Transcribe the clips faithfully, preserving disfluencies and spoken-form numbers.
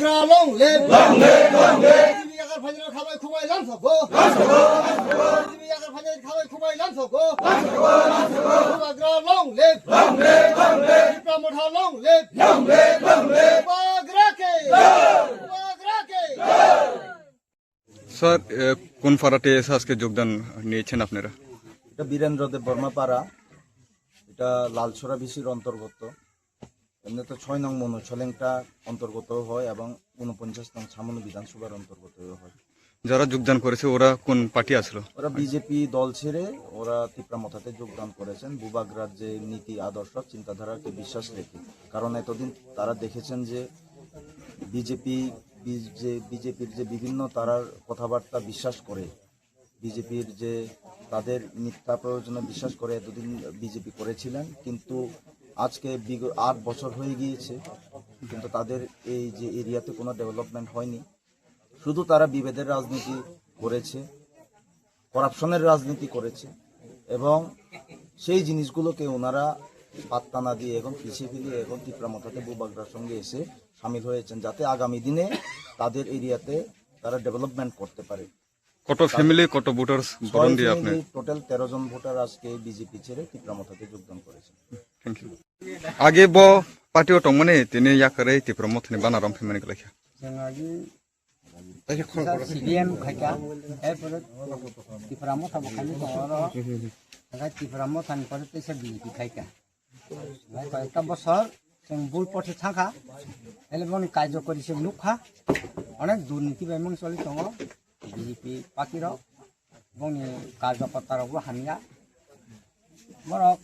Long live! Long live! Long live! B J P yakar phainai khabai khubai lamsogo. Lamsogo! B J P yakar phainai khabai khubai lamsogo. Lamsogo! Lamsogo! Bubagra long live! Long live! Long live! Tipra Motha long live! Long live! Long live! Bubagra ke! Bubagra ke! Sir, এ, কোন পাড়াতে এসে আজকে যোগদান নিয়েছেন আপনারা? এটা বীরেন্দ্র দেব বর্মা পাড়া, এটা লালছড়া ভিসির অন্তর্গত। এমনি তো ছয় নং মনু ছলেংটা অন্তর্গত হয় এবং ঊনপঞ্চাশ নং ছামনু বিধানসভার অন্তর্গত হয়। যারা যোগদান করেছে ওরা কোন পার্টি আসলো? ওরা বিজেপি দল ছেড়ে ওরা তিপ্রা মথাতে যোগদান করেছেন। বুবাগ্রার যে নীতি আদর্শ চিন্তাধারাকে বিশ্বাস রেখে, কারণ এতদিন তারা দেখেছেন যে বিজেপি, বিজে-, বিজেপির যে বিভিন্ন তারার কথাবার্তা বিশ্বাস করে, বিজেপির যে তাদের মিথ্যা প্ররোচনা বিশ্বাস করে এতদিন বিজেপি করেছিলেন, কিন্তু আজকে বিগ-, আট বছর হয়ে গিয়েছে, কিন্তু তাদের এই যে এরিয়াতে কোনো ডেভেলপমেন্ট হয়নি, শুধু তারা বিভেদের রাজনীতি করেছে, করাপশনের রাজনীতি করেছে এবং সেই জিনিসগুলোকে ওনারা পাত্তা না দিয়ে এখন পিছিয়ে ফেলে এখন তিপ্রা মথাতে বুবাগ্রার সঙ্গে এসে সামিল হয়েছেন, যাতে আগামী দিনে তাদের এরিয়াতে তারা ডেভেলপমেন্ট করতে পারে। কত ফ্যামিলি, কত ভোটার্স বরণ দিয়ে আপনি? ছয় ফ্যামিলি, টোটাল তেরো জন ভোটার আজকে বিজেপি ছেড়ে তিপ্রা মথাতে যোগদান করেছেন। Thank you. আগে ব পার্টিও টংমনি, তিনি ইয়াকারে তিপ্রা মথানি বানারম ফেমিনি গলাইখা। Chwng agi kisa C P M khaika, erpore Tipra Motha bo khaini tongo oro, khaika Tipra Motha ni pore teisa B J P khaika. Lai koyekta bosor chwng bul pothi thangkha, ele boni kaijokori se nukha, onek durniti bai mung choli tongo B J P party rok, boni karjokorta rok bo hamya. Borok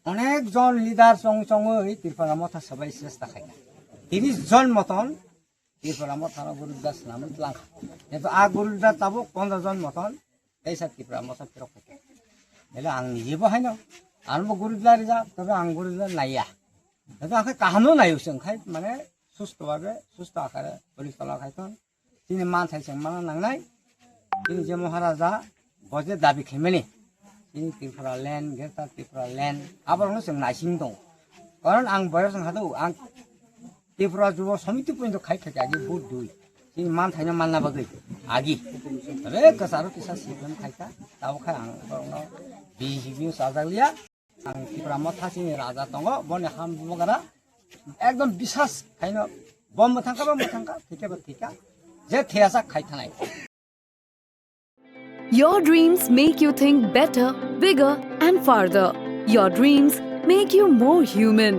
onek jon leader chong chongwi Tipra Motha sabai chesta khaika. Tiris jon moton Tipra Motha no gurudla swnamwi tlangkha. Kintu a gurudla tabuk pondro jon moton teisa Tipra Motha phirok khaikha. Bele ang nijebo haino, ang bo gurudla rijak, tobe ang gurudla naiya. Kintu ang khe kaham no naio chwng khai, mane susto babe, susto akare porichalo khai thon. Chini manthai chwng mana nangnai. Chini je Maharaja bo je dabi khaimani, chini Tripura land, Greater Tripura land, aborokno chwng naising tongo. Karon ang boyos wngkha do, ang Tripura Jubo Samiti pointo khai khaikha agi vote dui. Chini manthaino manna bagwi agi. Re kwcharo kisa C P M khaikha, tabuk khai ang borokno B J P no chajakliya. Ang Tipra Motha chini raja tongo, boni ham bumogara ekdom bisas khaino, bo mwthangkha, bo mwthangkha, thikhe bo thikha, je theyasa khai thanai. Your dreams make you think better, bigger, and farther. Your dreams make you more human.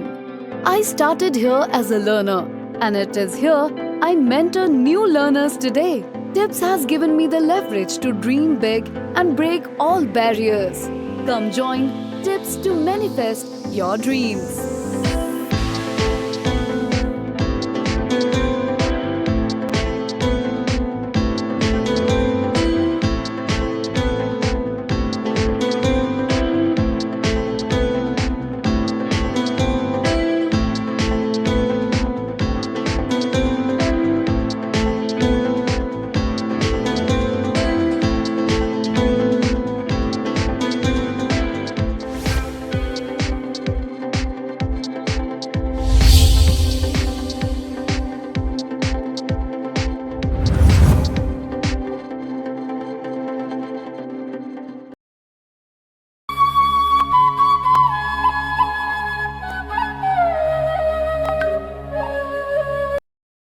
I started here as a learner, and it is here I mentor new learners today. Tips has given me the leverage to dream big and break all barriers. Come join Tips to manifest your dreams.